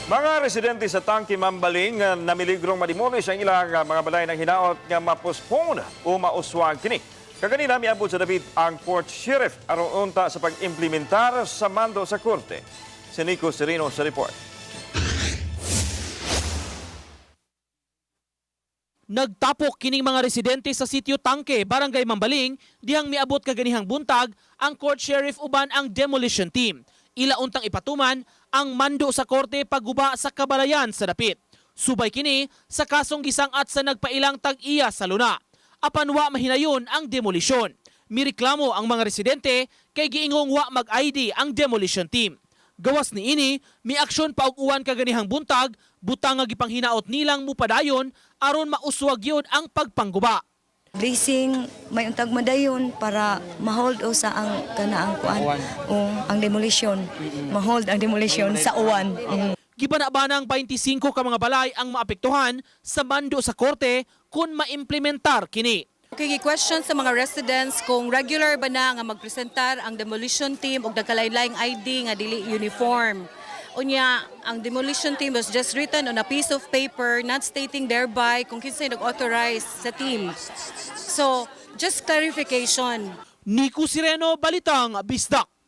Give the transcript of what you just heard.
Mga residente sa Tangke, Mambaling namiligrong mademolish ang ilang mga balay ng hinaot nga mapospone o mauswag kini. Kaganina miabot sa dapit ang court sheriff aron unta sa pag-implementar sa mando sa korte. Si Nico Sereno sa report. Nagtapok kining mga residente sa sitio Tangke, Barangay Mambaling, dihang miabot kaganihang buntag ang court sheriff uban ang demolition team. Ila untang ipatuman ang mando sa korte pagguba sa kabalayan sa dapit. Subay kini sa kasong gisangat sa nagpailang tag-iya sa luna. Apan wa mahinayon ang demolisyon. Mireklamo ang mga residente kay giingong wa mag-ID ang demolition team. Gawas ni ini, miaksyon pa og uwan kaganihang buntag, butang nga gipanghinaot nilang mupadayon aron mauswag yun ang pagpangguba. Blessing may untag madayon para ma-hold o sa ang kana ang kuan o ang demolition, ma-hold ang demolition sa uwan. Gibana-banang 25 ka mga balay ang maapektuhan sa mando sa korte kung maimplementar kini. Okay, question sa mga residents kung regular ba na nga magpresentar ang demolition team og nagkalain-laing ID nga dili uniform. Unya, ang demolition team was just written on a piece of paper not stating thereby kung kinsay nag-authorize sa team. So, just clarification. Nico Sireno, Balitang Bisdak.